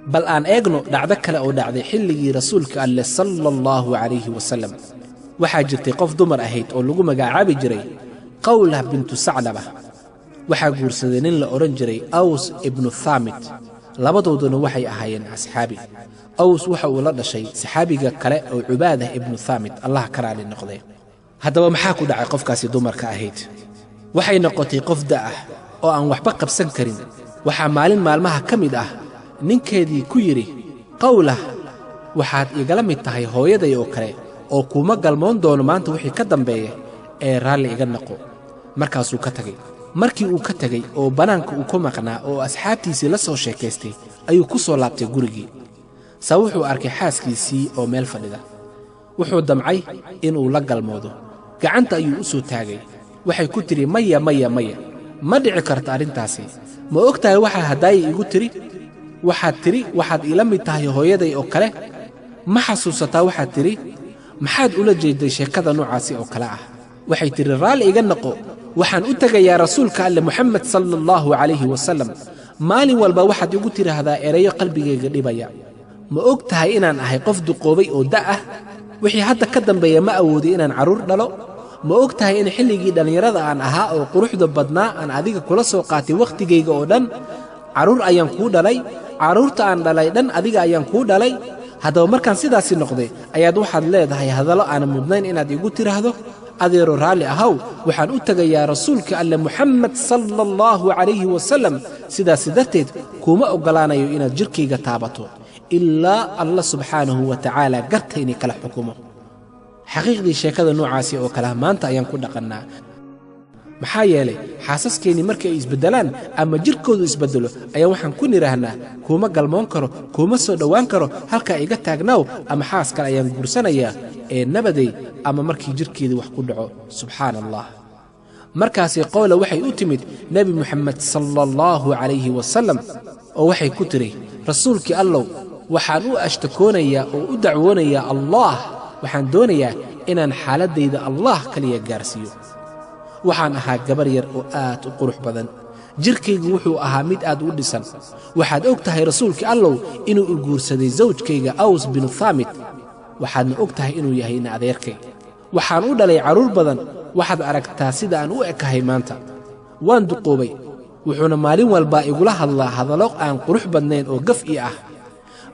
Bal aan eegno dhacdo kale oo dhacday xilligii rasuulka Alleh sala allahu calayhi wasallam. Waxaa jirtay qof dumar ahayd oo lagu magacaabi jiray Qawlah bintu Saclaba. Waxaa guursaday nin la odhan jiray Aws ibnu Thaamit. Labadooduna waxay ahaayeen asxaabi. Aws waxa uu la dhashay saxaabiga kale oo Cubaadah ibnu Thaamit, Allah ka raali noqday. Haddaba maxaa ku dhacay qofkaasi dumarka ahayd? Waxay noqotay qof da' ah oo aan waxba qabsan karin. Waxaa maalin maalmaha ka mid ah ninkeedii ku yidhi, Qawlah, waxaad igala mid tahay hooyaday oo kale, oo kuuma galmoon doono maanta wixii ka dambeeya, ee raalli iga noqo. Markaasuu ka tegey. Markii uu ka tegey oo bannaanka uu ku maqnaa oo asxaabtiisii la soo sheekaystay, ayuu ku soo laabtay gurigii. Sa wuxuu arkay xaaskiisii oo meel fadhida. Wuxuu damcay inuu la galmoodo. Gacanta ayuu u soo taagay. Waxay ku tidhi, maya maya maya, ma dhici karto arrintaasi. Ma og tahay waxaa haddaayay igu tidhi? Waxaad tidhi waxaad iila mid tahay hooyaday oo kale. Ma xasuusataa waxaad tidhi? Maxaad ula jeedday sheekada noocaasi oo kale ah? Waxay tidhi, raalli iga noqo, waxaan u tegayaa rasuulka Alle Moxamed sala allahu calayhi wasallam. Maalin walba waxaad igu tidhaahdaa erayo qalbigayga dhibaya. Ma og tahay inaan ahay qof duqoobay oo da' ah? Wixii hadda ka dambeeya ma awoodi inaan carruur dhalo. Ma og tahay in xilligii dhallinyarada aan ahaa oo quruxda badnaa aan adiga kula soo qaatay wakhtigayga oo dhan? Carruur ayaan kuu dhalay, carruurta aan dhalay dhan adiga ayaan kuu dhalay. Haddaba markaan sidaasi noqday ayaad waxaad leedahay hadallo aanan mudnayn inaad igu tidhaahdo. Adeero raalli ahaw, waxaan u tegayaa rasuulka Alle Moxamed sala allahu calayhi wasallam. Sidaasi darteed kuuma oggolaanayo inaad jidhkayga taabato ilaa Alla subxaanahu wa tacaala garta inay kala xukumo. Xaqiiqdii sheekada noocaasi oo kaleha maanta ayaan ku dhaqannaa. Maxaa yeelay xaasaskeenni markii ay isbeddelaan ama jidhkoodu isbeddelo ayaa waxaan ku nidhaahnaa, kuuma galmoon karo, kuuma soo dhowaan karo, halkaa iga taagnaaw, ama xaas kale ayaan guursanayaa ee nabaday, ama markii jidhkeedii wax ku dhaco. Subxaana allah. Markaasi Qowla waxay u timid Nebi Moxamed sala allahu calayhi wasallam oo waxay ku tidhi, rasuulkii Allow, waxaan u ashtakoonayaa oo u dacwoonayaa Allaah. Waxaan doonayaa inaan xaaladdayda Allaah kaliya gaarsiiyo. Waxaan ahaa gabar yar oo aad u qurux badan. Jidhkaygu wuxuu ahaa mid aad u dhisan. Waxaad og tahay rasuulkii Allow inuu u guursaday sawjkayga Aws binu Thaamit. Waxaadna og tahay inuu yahay ina adeerkay. Waxaan u dhalay carruur badan. Waxaad aragtaa sida aan u ekahay maanta. Waan duqoobay, wuxuuna maalin walbaa igula hadlaa hadallo aan qurux badnayn oo gaf ii ah.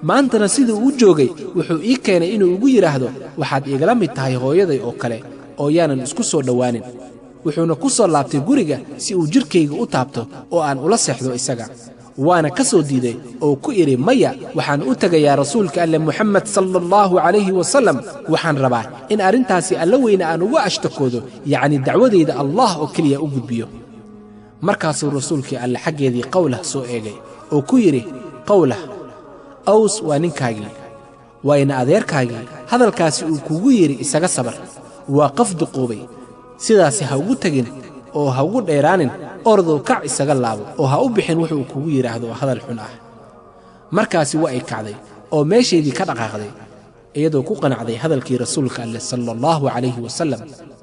Maantana siduu u joogay wuxuu ii keenay inuu igu yidhaahdo, waxaad iigala mid tahay hooyaday oo kale, oo yaanan isku soo dhowaanin. Wuxuuna ku soo laabtay guriga si uu jidhkayga u taabto oo aan ula seexdo isaga. Waana ka soo diiday oo ku idhi, maya, waxaan u tegayaa rasuulka Alle Moxamed sala allahu calayhi wasallam. Waxaan rabaa in arrintaasi Alla weyne aan ugu ashtakoodo, yacni dacwadayda Allaah oo keliya u gudbiyo. Markaasuu rasuulkii Alle xaggeedii Qawlah soo eegay oo ku yidhi, Qawlah, Aws waa ninkaagii, waayna adeerkaagii. Hadalkaasi uu kugu yidhi isaga sabar, waa qof duquubay. Sidaasi ha ugu tegin oo ha ugu dheeraanin. Ordow kac isaga laabo oo ha u bixin wuxuu kugu yidhaahdo hadal xun ah. Markaasi waa ay kacday oo meeshaydii ka dhaqaaqday, iyadoo ku qanacday hadalkii rasuulka Alleh sala allahu calayhi wasallam.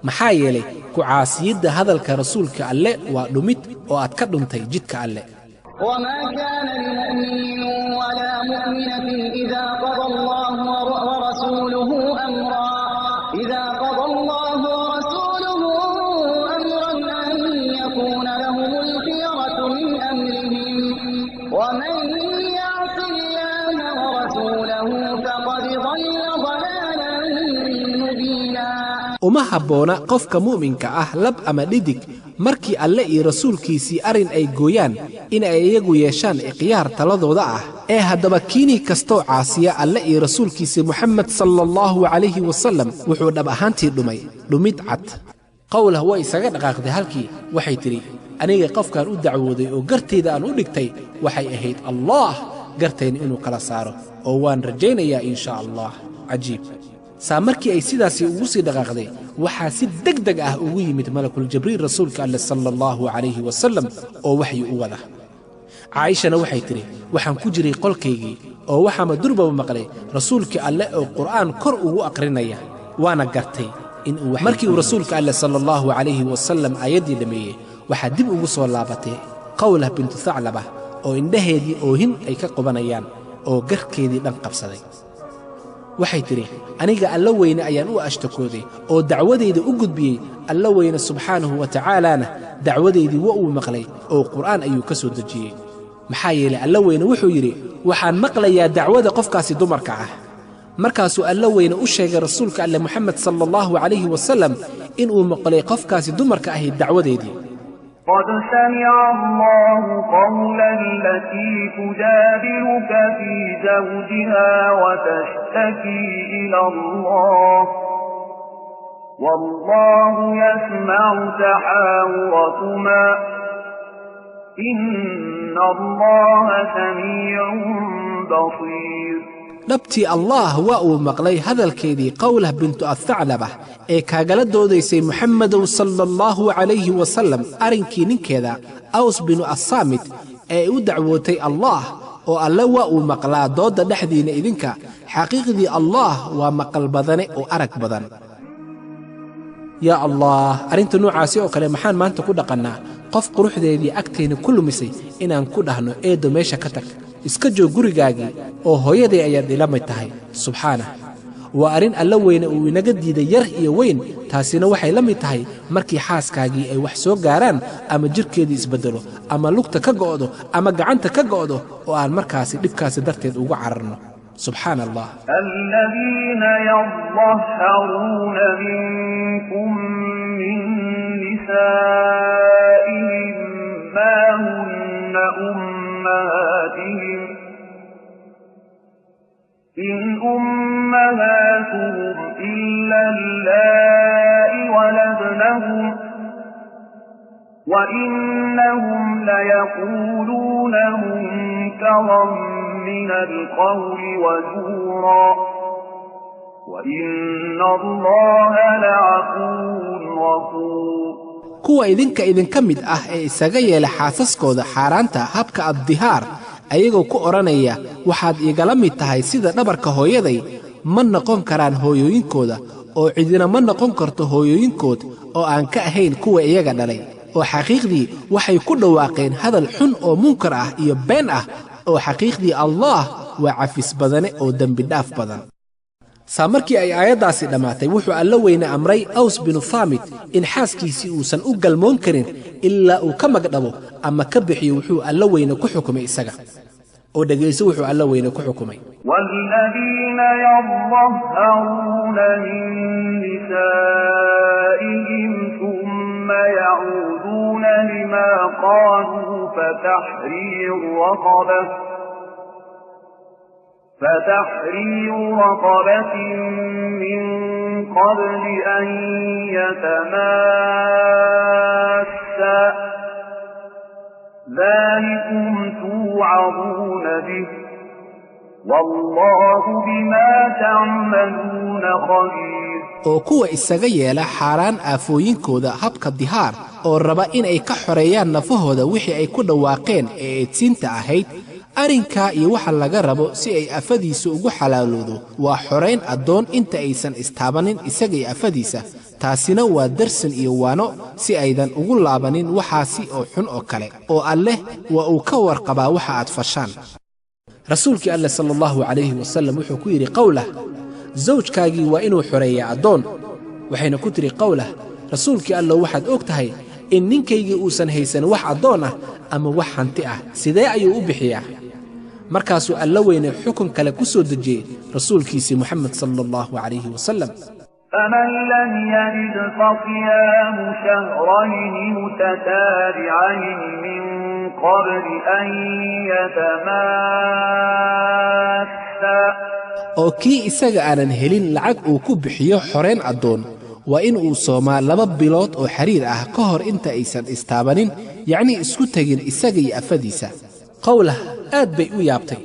Maxaa yeelay ku caasiyidda hadalka rasuulka Alle waa dhumid oo aad ka dhuntay jidka Alle. وما كان لمؤمن ولا مؤمنة إذا قضى الله ورسوله أمرا إذا قضى الله ورسوله أمرا أن يكون لهم الخيرة من أمرهم، ومن يعص الله ورسوله فقد ضل ضلالا مبينا. Uma habboona qofka mu'minka ah, lab ama dhidig, markii Alle iyo rasuulkiisii arrin ay gooyaan in ay iyagu yeeshaan ikhyaar taladooda ah. Ee haddaba kiinii kastoo caasiya Alle iyo rasuulkiisii Moxamed sala allahu calayhi wasallam wuxuu dhab ahaantii dhumay dhumid cad. Qowlah way isaga dhaqaaqday halkii. Waxay tidhi, aniga qofkaan u dacwooday oo gartayda aan u dhigtay waxay ahayd Allaah gartayna inuu kala saaro, oo waan rajaynayaa inshaa Allah. Cajiib. Saa markii ay sidaasi ugu sii dhaqaaqday waxaa si deg deg ah ugu yimid malakuljabriil rasuulka Alleh sala allahu calayhi wasallam oo waxyi u wada. Caa'ishana waxay tidhi, waxaan ku jiray qolkaygii oo waxaama durbaba maqlay rasuulkii Alleh oo Qur'aan kor ugu aqrinaya, waana gartay in uu markii uu rasuulka Alleh sala allahu calayhi wasallam aayaddii dhammeeyey. Waxaa dib ugu soo laabatay Qawlah bintu Thaclaba oo indhaheedii oohin ay ka qubanayaan. oo garkeedii dhan qabsaday. Waxay tidhi, aniga Alla weyne ayaan u ashtakooday oo dacwadayda u gudbiyey. Alla weyne subxaanahu wa tacaalaana dacwadaydii wa uu maqlay oo qur'aan ayuu ka soo dejiyey. Maxaa yeelay Alla weyne wuxuu yidhi, waxaan maqlayaa dacwada qofkaasi dumarka ah. Markaasuu Alla weyne u sheegay rasuulka Alle Moxamed sala allahu calayhi wasallam inuu maqlay qofkaasi dumarka ahi dacwadeedii. قد سمع الله قول التي تجادلك في زوجها وتشتكي إلى الله والله يسمع تحاوركما إن الله سميع بصير. Dhabtii Allaah waa uu maqlay hadalkeedii Qawlah bintu Athaclabah ee kaagala doodaysay Muxammedow sala allahu calayhi wasallam arrinkii ninkeeda Aws binu Assaamit ee u dacwootay Allaah, oo Alle waa uu maqlaa doodda dhexdiinna idinka. Xaqiiqdii Allaah waa maqal badane oo arag badan. Yaa Allaah, arrinta noocaasi oo kale maxaan maanta ku dhaqannaa? Qof quruxdeedii agtayna ku lumisay inaan ku dhahno, eeddo meesha ka tag, iska joog gurigaagii oo hooyaday ayaad ila mid tahay. Subxaanah, waa arrin Alla weyne uu inaga diiday yar iyo weyn. Taasina waxay la mid tahay markii xaaskaagii ay wax soo gaaraan ama jidhkeedii isbeddelo ama lugta ka go'do ama gacanta ka go'do oo aan markaasi dhibkaasi darteed ugu cararno. Subxaana Allah. الذين يظهرون منكم من نسائهم ما هن أمهاتهم إن أمهاتهم إلا اللائي ولدنهم وإنهم ليقولون منكرا من القول وزورا وإن الله لعفو غفور. Kuwa idinka idinka mid ah ee isaga yeela xaasaskooda xaaraanta habka addihaar, ayagoo ku odhanaya waxaad igala mid tahay sida dhabarka hooyaday, ma noqon karaan hooyooyinkooda, oo cidina ma noqon karto hooyooyinkood oo aan ka ahayn kuwa iyaga dhalay. Oo xaqiiqdii waxay ku dhawaaqeen hadal xun oo munkar ah iyo been ah, oo xaqiiqdii Allaah waa cafis badane oo dembidhaaf badan. Saa markii ay aayaddaasi dhammaatay, wuxuu Alla weyne amray Aws binu Thaamit in xaaskiisii uusan u galmoon karin ilaa uu ka magdhabo ama ka bixiyo wuxuu Alla weyne ku xukumay isaga. Oo dhegayso wuxuu Alla weyne ku xukumay. والذين يظهرون من نسائهم ثم يعودون لما قالوا فتحرير رقبة من قبل أن يتماسا ذلكم توعظون به والله بما تعملون خبير. Oo kuwa isaga yeela xaaraan aafooyinkooda habka dihaar oo raba inay ka xoreeyaan nafahooda wixii ay ku dhawaaqeen ee eedsiinta ahayd, arrinkaa iyo waxa laga rabo si ay afadiisa ugu xalaaloodo waa xorayn addoon inta aysan istaabanin isaga iyo afadiisa. Taasina waa darsan iyo waano si aydan ugu laabanin waxaasi oo xun oo kale, oo Alleh waa uu ka warqabaa waxa aad fashaan. Rasuulkii Alleh sala allahu calayhi wasallam wuxuu ku yidhi Qawlah, zawjkaagii waa inuu xoreeyaa addoon. Waxayna ku tidhi Qawlah, rasuulkii Allow, waxaad og tahay in ninkaygii uusan haysan wax addoon ah ama wax hanti ah, sidee ayuu u bixiyaa? Markaasuu Alla weyne xukun kale ku soo dejiyey rasuulkiisii Moxamed sala allahu calayhi wasallam. فمن لم يجد فصيام شهرين متتابعين من قبل أن يتماسا. Oo kii isaga aanan helin lacag uu ku bixiyo xorayn addoon, waa in uu soomaa 2 bilood oo xiriir ah ka hor inta aysan istaabanin, yacnii isku tegin isaga iyo afadiisa. Qawlah aad bay u yaabtay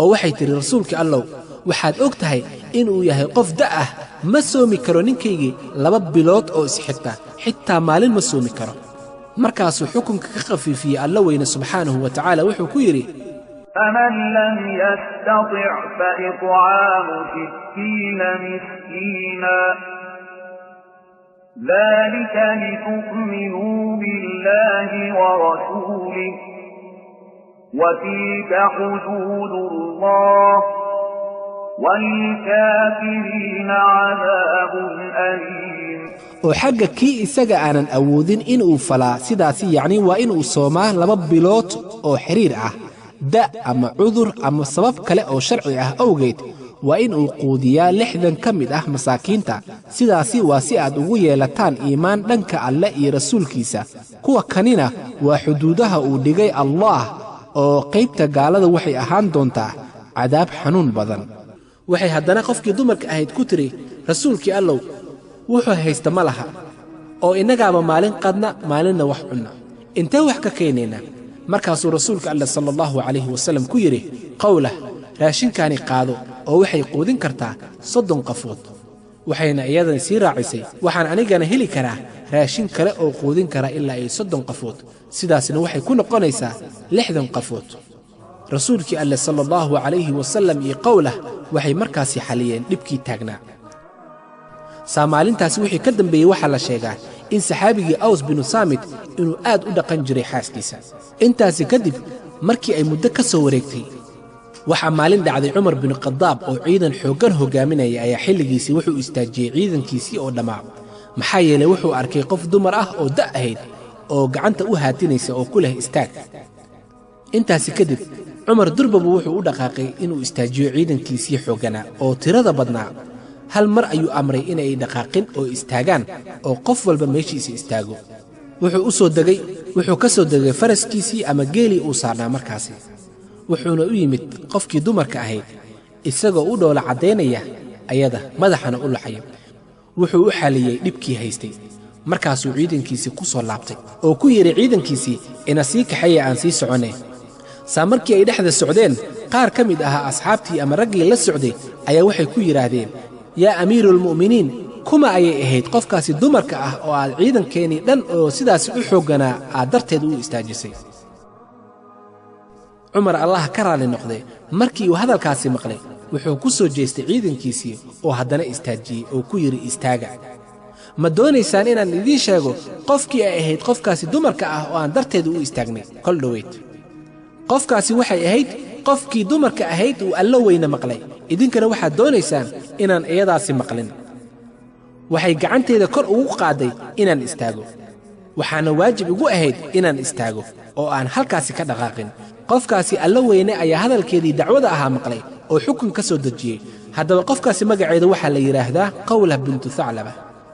oo waxay tidhi, rasuulka Allow, waxaad og tahay inuu yahay qof da' ah, ma soomi karo ninkaygii 2 bilood oo isxigta, xitaa maalin ma soomi karo. Markaasuu xukunka ka khafiifiyey Alla weyne subxaanahu wa tacaala, wuxuu ku yidhi: فمن لم يستطع فإطعام 60 مسكينا ذلك لتؤمنوا بالله ورسوله وتلك حدود الله وللكافرين عذاب أليم. Oo xagga kii isaga aanan awoodin inuu falaa sidaasi, yacni waa inuu soomaa 2 bilood oo xiriir ah, da' ama cudur ama sabab kale oo sharci ah awgeed. Waa inuu quudiyaa 60 ka mid ah masaakiinta. Sidaasi waa si aad ugu yeelataan iimaan dhanka Alle iyo rasuulkiisa. Kuwa kanina waa xuduudaha uu dhigay Allaah, oo qaybta gaalada waxay ahaan doontaa cadaab xanuun badan. Waxay haddana qofkii dumarka ahayd ku tiri, rasuulkii Allow, wuxuu haysta ma laha, oo innagaaba maalin qadna maalinna wax cunna, intee wax ka keenaynaa? Markaasuu rasuulka Alle sala allahu calayhi wasallam ku yidhi, Qawlah, raashinkaani qaado, oo waxay quudin kartaa 30 qafood. Waxayna iyadana sii raacisay, waxaan anigana heli karaa raashin kale oo quudin kara ilaa ay 30 qafood, sidaasna waxay ku noqonaysaa 60 qafood. Rasuulkii Alle sala allahu calayhi wasallam iyo Qawlah waxay markaasi xaliyeen dhibkii taagnaa. Saa maalintaasi wixii ka dambeeyey waxaa la sheegaa in saxaabigii Aws binu Saamit inuu aad u dhaqan jiray xaaskiisa. Intaasi kadib markii ay muddo ka soo wareegtay, waxaa maalin dhacday Cumar binu Khadaab oo ciidan xooggan hoggaaminaya ayaa xilligiisii wuxuu istaajiyey ciidankiisii oo dhammaa, maxaa yeelay wuxuu arkay qof dumar ah oo da' ahayd oo gacanta u haatinaysa oo ku leh istaag. Intaasi kadib Cumar durbabu wuxuu u dhaqaaqay inuu istaajiyo ciidankiisii xoogganaa oo tirada badnaa. Hal mar ayuu amray inay dhaqaaqin oo istaagaan, oo qof walba meeshiisa istaago. Wuxuu u soo degay, wuxuu ka soo degay faraskiisii ama geelii uu saarnaa markaasi, wuxuuna u yimid qofkii dumarka ahayd isagoo u dhoola caddaynaya ayada, madaxana u laxaya. Wuxuu u xaliyey dhibkii haystay. Markaasuu ciidankiisii ku soo laabtay oo ku yidhi ciidankiisii, ina sii kaxeeya, aan sii soconne. Saa markii ay dhexda socdeen, qaar ka mid ahaa asxaabtii ama raggii la socday ayaa waxay ku yidhaahdeen, yaa amiirualmu'miniin, kuma ayay ahayd qofkaasi dumarka ah oo aad ciidankeennii dhan oo sidaasi u xoogganaa aad darteed u istaajisay? Cumar Allah ka raalli noqday markii uu hadalkaasi maqlay, wuxuu ku soo jeestay ciidankiisii oo haddana istaajiyey oo ku yidhi, istaaga. Ma doonaysaan inaan idiin sheego qofkii ay ahayd qofkaasi dumarka ah oo aan darteeda u istaagnay kol dhoweyd? Qofkaasi waxay ahayd qofkii dumarka ahayd uu Allo weyne maqlay, idinkana waxaad doonaysaan inaan iyadaasi maqlin. Waxay gacanteeda kor ugu qaadday inaan istaago, waxaana waajib igu ahayd inaan istaago oo aan halkaasi ka dhaqaaqin. Qofkaasi Allo weyne ayaa hadalkeedii dacwada ahaa maqlay oo xukun ka soo dejiyey. Haddaba qofkaasi magaceeda waxaa la yidhaahdaa Qawlah bintu Thaclaba.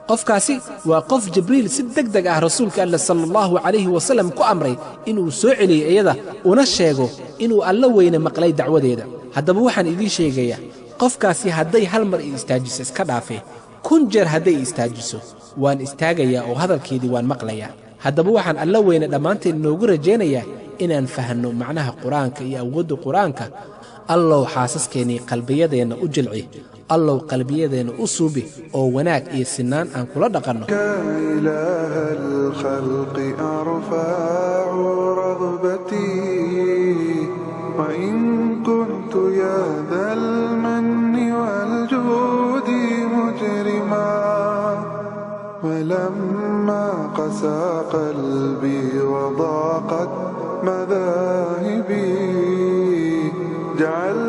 Qofkaasi waa qof Jibriil si deg deg ah rasuulka Alle sala allahu calayhi wasallam ku amray inuu soo celiyey iyada, una sheego inuu Allo weyne maqlay dacwadeeda. Haddaba waxaan idiin sheegayaa, qofkaasi hadday hal mar i istaajiso iska dhaafee, 1000 jeer hadday istaajiso waan istaagayaa oo hadalkeedii waan maqlayaa. Haddaba waxaan Allo weyne dhammaanteen inoogu rajaynayaa inaan fahanno macnaha Qur-aanka iyo awoodda Qur-aanka. Allow xaasaskeenii qalbiyadeenna u jilci, Allow qalbiyadeenna u suubi, oo wanaag iyo sinaan aan kula dhaqanno. إله الخلق أرفع رغبتي، وإن كنت يا ذا المن والجود مجرما، ولما قسى قلبي وضاقت مذاهبي جعلت